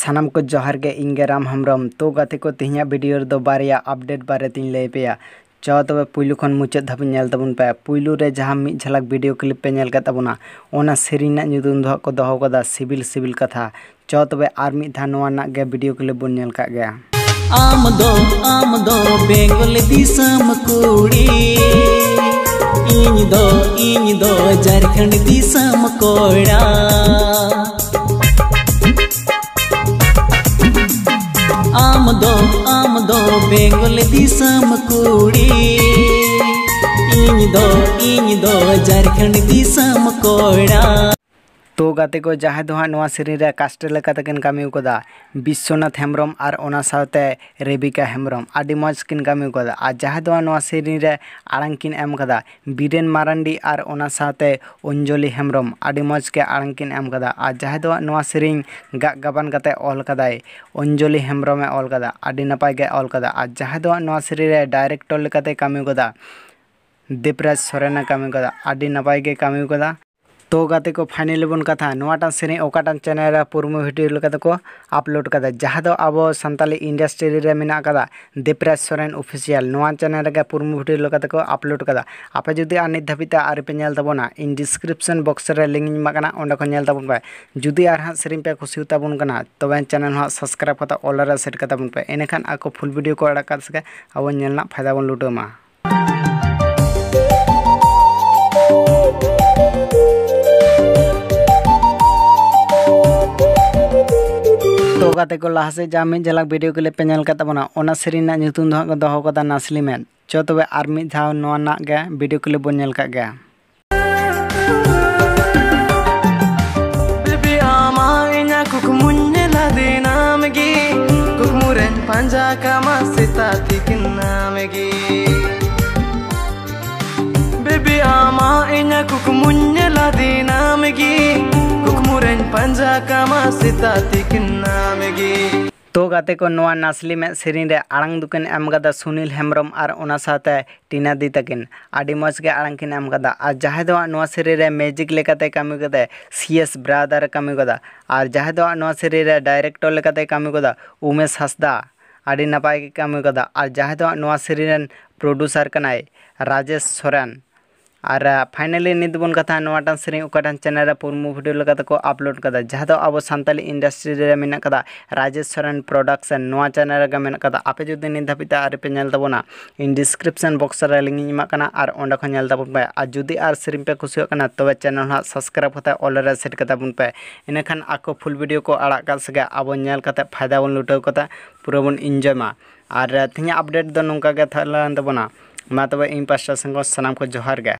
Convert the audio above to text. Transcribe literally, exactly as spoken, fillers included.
ᱥᱟᱱᱟᱢ ᱠᱚ ᱡᱚᱦᱟᱨ ᱜᱮ, ᱤᱧ ᱜᱮ ᱨᱟᱢ ᱦᱮᱢᱵᱨᱚᱢ᱾ ᱛᱚ ᱜᱟᱛᱮ ᱠᱚ, ᱛᱮᱦᱮᱧᱟᱜ ᱵᱷᱤᱰᱤᱭᱳ ᱨᱮᱫᱚ ᱵᱟᱨᱭᱟ ᱟᱯᱰᱮᱴ ᱵᱟᱨᱮ ᱛᱤᱧ ᱞᱟᱹᱭ ᱯᱮᱭᱟ᱾ ᱪᱚ ᱛᱚᱵᱮ ᱯᱩᱭᱞᱩ ᱠᱷᱚᱱ ᱢᱩᱪᱟᱹᱫ ᱫᱷᱟᱹᱵᱤᱡ ᱧᱮᱞ ᱛᱟᱵᱚᱱ ᱯᱮ᱾ ᱯᱩᱭᱞᱩ ᱨᱮ ᱡᱟᱦᱟᱸ ᱢᱤᱫ ᱡᱷᱟᱞᱟᱠ ᱵᱷᱤᱰᱤᱭᱳ ᱠᱞᱤᱯ ᱯᱮ ᱧᱮᱞ ᱠᱮᱫ ᱛᱟᱵᱚᱱᱟ, ᱚᱱᱟ ᱥᱮᱨᱮᱧ ᱨᱮᱱᱟᱜ ᱧᱩᱛᱩᱢ ᱫᱚ ᱦᱟᱸᱜ ᱠᱚ ᱫᱚᱦᱚ ᱠᱟᱫᱟ ᱥᱤᱵᱤᱞ ᱥᱤᱵᱤᱞ ᱠᱟᱛᱷᱟ᱾ ᱪᱚ ᱛᱚᱵᱮ ᱟᱨ ᱢᱤᱫ ᱫᱷᱟᱣ ᱱᱚᱣᱟ ᱨᱮᱱᱟᱜ ᱜᱮ ᱵᱷᱤᱰᱤᱭᱳ ᱠᱞᱤᱯ ᱵᱚᱱ ᱧᱮᱞ ᱠᱟᱜ ᱜᱮᱭᱟ᱾ ᱟᱢ ᱫᱚ, ᱟᱢ ᱫᱚ ᱵᱮᱝᱜᱚᱞ ᱫᱤᱥᱚᱢ ᱠᱩᱲᱤ, ᱤᱧ ᱫᱚ, ᱤᱧ ᱫᱚ ᱡᱷᱟᱨᱠᱷᱚᱸᱰ ᱫᱤᱥᱚᱢ ᱠᱚᱲᱟ᱾ ᱟᱢ ᱫᱚ, ᱟᱢ ᱫᱚ ᱵᱮᱝᱜᱚᱞ ᱫᱤᱥᱚᱢ ᱠᱩᱲᱤ, ᱤᱧ ᱫᱚ, ᱤᱧ ᱫᱚ ᱡᱷᱟᱨᱠᱷᱚᱸᱰ ᱫᱤᱥᱚᱢ ᱠᱚᱲᱟ᱾ ᱛᱚ ᱜᱟᱛᱮ ᱠᱚ, ᱡᱟᱦᱟᱸᱭ ᱫᱚ ᱦᱟᱸᱜ ᱱᱚᱣᱟ ᱥᱮᱨᱮᱧ ᱨᱮ ᱠᱟᱥᱴ ᱞᱮᱠᱟᱛᱮ ᱠᱤᱱ ᱠᱟᱹᱢᱤ ᱠᱟᱫᱟ ᱵᱤᱥᱥᱚᱱᱟᱛᱷ ᱦᱮᱢᱵᱨᱚᱢ ᱟᱨ ᱚᱱᱟ ᱥᱟᱶᱛᱮ ᱨᱮᱵᱤᱠᱟ ᱦᱮᱢᱵᱨᱚᱢ, ᱟᱹᱰᱤ ᱢᱚᱡᱽ ᱠᱤᱱ ᱠᱟᱹᱢᱤ ᱠᱟᱫᱟ᱾ ᱟᱨ ᱡᱟᱦᱟᱸᱭ ᱫᱚ ᱦᱟᱸᱜ ᱱᱚᱣᱟ ᱥᱮᱨᱮᱧ ᱨᱮ ᱟᱲᱟᱝ ᱠᱤᱱ ᱮᱢ ᱠᱟᱫᱟ ᱵᱤᱨᱮᱱ ᱢᱟᱨᱟᱱᱰᱤ ᱟᱨ ᱚᱱᱟ ᱥᱟᱶᱛᱮ ᱚᱧᱡᱚᱞᱤ ᱦᱮᱢᱵᱨᱚᱢ, ᱟᱹᱰᱤ ᱢᱚᱡᱽ ᱜᱮ ᱟᱲᱟᱝ ᱠᱤᱱ ᱮᱢ ᱠᱟᱫᱟ᱾ ᱟᱨ ᱡᱟᱦᱟᱸᱭ ᱫᱚ ᱦᱟᱸᱜ ᱱᱚᱣᱟ ᱥᱮᱨᱮᱧ ᱜᱟᱜ ᱜᱟᱵᱟᱱ ᱠᱟᱛᱮ ᱚᱞ ᱠᱟᱫᱟᱭ ᱚᱧᱡᱚᱞᱤ ᱦᱮᱢᱵᱨᱚᱢᱮ ᱚᱞ ᱠᱟᱫᱟ, ᱟᱹᱰᱤ ᱱᱟᱯᱟᱭ ᱜᱮ ᱚᱞ ᱠᱟᱫᱟ᱾ ᱟᱨ ᱡᱟᱦᱟᱸᱭ ᱫᱚ ᱦᱟᱸᱜ ᱱᱚᱣᱟ ᱥᱮᱨᱮᱧ ᱨᱮ ᱰᱟᱭᱨᱮᱠᱴᱚᱨ ᱞᱮᱠᱟᱛᱮ ᱠᱟᱹᱢᱤ ᱠᱟᱫᱟ ᱫᱮᱵᱽᱨᱟᱡᱽ ᱥᱚᱨᱮᱱᱮ ᱠᱟᱹᱢᱤ ᱠᱟᱫᱟ, ᱟᱹᱰᱤ ᱱᱟᱯᱟᱭ ᱜᱮ ᱠᱟᱹᱢᱤ ᱠᱟᱫᱟ᱾ ᱛᱚ ᱜᱟᱛᱮ ᱠᱚ, ᱯᱷᱟᱭᱱᱟᱞᱤ ᱵᱚᱱ ᱠᱟᱛᱷᱟ, ᱱᱚᱣᱟᱴᱟᱜ ᱥᱮᱨᱮᱧ ᱚᱠᱟᱴᱟᱜ ᱪᱮᱱᱮᱞ ᱨᱮ ᱯᱨᱳᱢᱳ ᱵᱷᱤᱰᱤᱭᱳ ᱞᱮᱠᱟᱛᱮ ᱠᱚ ᱟᱯᱞᱳᱰ ᱠᱟᱫᱟ, ᱡᱟᱦᱟᱸ ᱫᱚ ᱟᱵᱚ ᱥᱟᱱᱛᱟᱞᱤ ᱤᱱᱰᱟᱥᱴᱨᱤ ᱨᱮ ᱢᱮᱱᱟᱜ ᱠᱟᱫᱟ ᱫᱮᱵᱽᱨᱟᱡᱽ ᱥᱚᱨᱮᱱ ᱚᱯᱷᱤᱥᱤᱭᱟᱞ, ᱱᱚᱣᱟ ᱪᱮᱱᱮᱞ ᱨᱮᱜᱮ ᱯᱨᱳᱢᱳ ᱵᱷᱤᱰᱤᱭᱳ ᱞᱮᱠᱟᱛᱮ ᱠᱚ ᱟᱯᱞᱳᱰ ᱠᱟᱫᱟ᱾ ᱟᱯᱮ ᱡᱩᱫᱤ ᱟᱨ ᱱᱤᱛ ᱫᱷᱟᱹᱵᱤᱡ ᱛᱮ ᱟᱹᱣᱨᱤ ᱯᱮ ᱧᱮᱞ ᱛᱟᱵᱚᱱᱟ, ᱤᱧ ᱰᱤᱥᱠᱨᱤᱯᱥᱚᱱ ᱵᱚᱠᱥ ᱨᱮ ᱞᱤᱝᱠ ᱤᱧ ᱮᱢᱟᱜ ᱠᱟᱱᱟ, ᱚᱸᱰᱮ ᱠᱷᱚᱱ ᱧᱮᱞ ᱛᱟᱵᱚᱱ ᱯᱮ᱾ ᱡᱩᱫᱤ ᱟᱨ ᱦᱟᱸᱜ ᱥᱮᱨᱮᱧ ᱯᱮ ᱠᱩᱥᱤᱭᱟᱛᱟ ᱵᱚᱱ ᱠᱟᱱᱟ, ᱛᱚᱵᱮ ᱪᱮᱱᱮᱞ ᱦᱚᱸ ᱥᱟᱵᱥᱠᱨᱟᱭᱤᱵ ᱠᱟᱛᱮ ᱚᱞ ᱨᱮ ᱥᱮᱴ ᱠᱟᱛᱟ ᱵᱚᱱ ᱯᱮ, ᱮᱸᱰᱮᱠᱷᱟᱱ ᱟᱠᱚ ᱯᱷᱩᱞ ᱵᱷᱤᱰᱤᱭᱳ ᱠᱚ ᱟᱲᱟᱜ ᱠᱟᱫ ᱥᱮ ᱟᱵᱚ ᱧᱮᱞ ᱨᱮᱱᱟᱜ ᱯᱷᱟᱭᱫᱟ ᱵᱚᱱ ᱞᱩᱴᱟᱹᱣ ᱢᱟ᱾ ᱛᱚ ᱜᱟᱛᱮ ᱠᱚ, ᱞᱟᱦᱟ ᱥᱮᱫ ᱡᱟᱦᱟᱸ ᱢᱤᱫ ᱡᱷᱟᱞᱟᱠ ᱵᱷᱤᱰᱤᱭᱳ ᱠᱞᱤᱯ ᱯᱮ ᱧᱮᱞ ᱠᱮᱫ ᱛᱟᱵᱚᱱᱟ, ᱚᱱᱟ ᱥᱮᱨᱮᱧ ᱨᱮᱱᱟᱜ ᱧᱩᱛᱩᱢ ᱫᱚ ᱦᱟᱸᱜ ᱠᱚ ᱫᱚᱦᱚ ᱠᱟᱫᱟ ᱱᱟᱥᱞᱤ ᱢᱮᱫ᱾ ᱪᱚ ᱛᱚᱵᱮ ᱟᱨ ᱢᱤᱫ ᱫᱷᱟᱣ ᱱᱚᱣᱟ ᱨᱮᱱᱟᱜ ᱜᱮ ᱵᱷᱤᱰᱤᱭᱳ ᱠᱞᱤᱯ ᱵᱚᱱ ᱧᱮᱞ ᱠᱟᱜ ᱜᱮᱭᱟ᱾ ᱵᱮᱵᱤ ᱟᱢᱟ ᱤᱧᱟ ᱠᱩᱠᱢᱩᱧ ᱧᱮᱞᱟ ᱫᱤᱱᱟᱢ ᱜᱮ, ᱠᱩᱠᱢᱩ ᱨᱮᱧ ᱯᱟᱸᱡᱟ ᱠᱟᱢᱟ ᱥᱮᱛᱟᱜ ᱛᱤᱠᱤᱱ ᱟᱢ ᱜᱮ᱾ ᱵᱮᱵᱤ ᱟᱢᱟ ᱤᱧᱟ ᱠᱩᱠᱢᱩᱧ ᱧᱮᱞᱟ ᱫᱤᱱᱟᱢ ᱜᱮ, ᱠᱩᱠᱢᱩ ᱨᱮᱧ ᱯᱟᱸᱡᱟ ᱠᱟᱢᱟ ᱥᱮᱛᱟᱜ ᱛᱤᱠᱤᱱ ᱟᱢ ᱜᱮ᱾ ᱛᱚ ᱜᱟᱛᱮ ᱠᱚ, ᱱᱚᱣᱟ ᱱᱟᱥᱞᱤ ᱢᱮᱫ ᱥᱮᱨᱮᱧ ᱨᱮ ᱟᱲᱟᱝ ᱫᱚᱠᱤᱱ ᱮᱢ ᱠᱟᱫᱟ ᱥᱩᱱᱤᱞ ᱦᱮᱢᱵᱨᱚᱢ ᱟᱨ ᱚᱱᱟ ᱥᱟᱶᱛᱮ ᱴᱤᱱᱟ ᱫᱤ ᱛᱟᱹᱠᱤᱱ᱾ ᱟᱹᱰᱤ ᱢᱚᱡᱽ ᱜᱮ ᱟᱲᱟᱝ ᱠᱤᱱ ᱮᱢ ᱠᱟᱫᱟ᱾ ᱟᱨ ᱡᱟᱦᱟᱸᱭ ᱫᱚ ᱦᱟᱸᱜ ᱱᱚᱣᱟ ᱥᱮᱨᱮᱧ ᱨᱮ ᱢᱤᱭᱩᱡᱤᱠ ᱞᱮᱠᱟᱛᱮ ᱠᱟᱹᱢᱤ ᱠᱟᱫᱟᱭ ᱥᱤ ᱮᱥ ᱵᱨᱟᱫᱟᱨ ᱮ ᱠᱟᱹᱢᱤ ᱠᱟᱫᱟ᱾ ᱟᱨ ᱡᱟᱦᱟᱸᱭ ᱫᱚ ᱦᱟᱸᱜ ᱱᱚᱣᱟ ᱥᱮᱨᱮᱧ ᱨᱮ ᱰᱟᱭᱨᱮᱠᱴᱚᱨ ᱞᱮᱠᱟᱛᱮ ᱠᱟᱹᱢᱤ ᱠᱟᱫᱟ ᱩᱢᱮᱥ ᱦᱟᱸᱥᱫᱟ, ᱟᱹᱰᱤ ᱱᱟᱯᱟᱭ ᱜᱮ ᱠᱟᱹᱢᱤ ᱠᱟᱫᱟ᱾ ᱟᱨ ᱡᱟᱦᱟᱸᱭ ᱫᱚ ᱦᱟᱸᱜ ᱱᱚᱣᱟ ᱥᱮᱨᱮᱧ ᱨᱮᱱ ᱯᱨᱚᱰᱩᱥᱟᱨ ᱠᱟᱱᱟᱭ ᱨᱟᱡᱮᱥ ᱥᱚᱨᱮᱱ᱾ ᱟᱨ ᱯᱷᱟᱭᱱᱟᱞᱤ ᱱᱤᱛ ᱵᱚᱱ ᱠᱟᱛᱷᱟ ᱱᱚᱣᱟᱴᱟᱝ ᱥᱮᱨᱮᱧ ᱚᱠᱟᱴᱟᱝ ᱪᱮᱱᱮᱞ ᱨᱮ ᱯᱨᱳᱢᱳ ᱵᱷᱤᱰᱤᱭᱳ ᱞᱮᱠᱟᱛᱮ ᱠᱚ ᱟᱯᱞᱳᱰ ᱠᱟᱫᱟ, ᱡᱟᱦᱟᱸ ᱫᱚ ᱟᱵᱚ ᱥᱟᱱᱛᱟᱞᱤ ᱤᱱᱰᱟᱥᱴᱨᱤ ᱨᱮ ᱢᱮᱱᱟᱜ ᱠᱟᱫᱟ ᱨᱟᱡᱮᱥ ᱥᱚᱨᱮᱱ ᱯᱨᱚᱰᱟᱠᱥᱚᱱ᱾ ᱱᱚᱣᱟ ᱪᱮᱱᱮᱞ ᱨᱮᱜᱮ ᱢᱮᱱᱟᱜ ᱠᱟᱫᱟ᱾ ᱟᱯᱮ ᱡᱩᱫᱤ ᱱᱤᱛ ᱫᱷᱟᱹᱵᱤᱡ ᱛᱮ ᱟᱹᱣᱨᱤ ᱯᱮ ᱧᱮᱞ ᱛᱟᱵᱚᱱᱟ, ᱤᱧ ᱰᱤᱥᱠᱨᱤᱯᱥᱚᱱ ᱵᱚᱠᱥ ᱨᱮ ᱞᱤᱝᱠ ᱤᱧ ᱮᱢᱟᱜ ᱠᱟᱱᱟ, ᱟᱨ ᱚᱸᱰᱮ ᱠᱷᱚᱱ ᱧᱮᱞ ᱛᱟᱵᱚᱱ ᱯᱮ᱾ ᱟᱨ ᱡᱩᱫᱤ ᱟᱨ ᱥᱮᱨᱮᱧ ᱯᱮ ᱠᱩᱥᱤᱭᱟᱜ ᱠᱟᱱᱟ, ᱛᱚᱵᱮ ᱪᱮᱱᱮᱞ ᱦᱟᱸᱜ ᱥᱟᱵᱥᱠᱨᱟᱭᱤᱵ ᱠᱟᱛᱮ ᱚᱞ ᱨᱮ ᱥᱮᱴ ᱠᱟᱛᱟ ᱵᱚᱱ ᱯᱮ᱾ ᱤᱱᱟᱹᱠᱷᱟᱱ ᱟᱠᱚ ᱯᱷᱩᱞ ᱵᱷᱤᱰᱤᱭᱳ ᱠᱚ ᱟᱲᱟᱜ ᱠᱟᱜ ᱥᱮᱜᱮ ᱟᱵᱚ ᱧᱮᱞ ᱠᱟᱛᱮ ᱯᱷᱟᱭᱫᱟ ᱵᱚᱱ ᱞᱩᱴᱟᱹᱣ ᱠᱟᱛᱮ ᱯᱩᱨᱟᱹ ᱵᱚᱱ ᱤᱱᱡᱚᱭ ᱢᱟ᱾ ᱟᱨ ᱛᱮᱦᱮᱧᱟᱜ ᱟᱯᱰᱮᱴ ᱫᱚ ᱱᱚᱝᱠᱟ ᱜᱮ ᱛᱟᱦᱮᱸ ᱞᱮᱱ ᱛᱟᱵᱚᱱᱟ᱾ ᱢᱟ ᱛᱚᱵᱮ ᱤᱧ ᱯᱟᱥᱴᱟ ᱥᱮᱱ ᱠᱷᱚᱱ ᱥᱟᱱᱟᱢ ᱠᱚ ᱡᱚᱦᱟᱨ ᱜᱮ᱾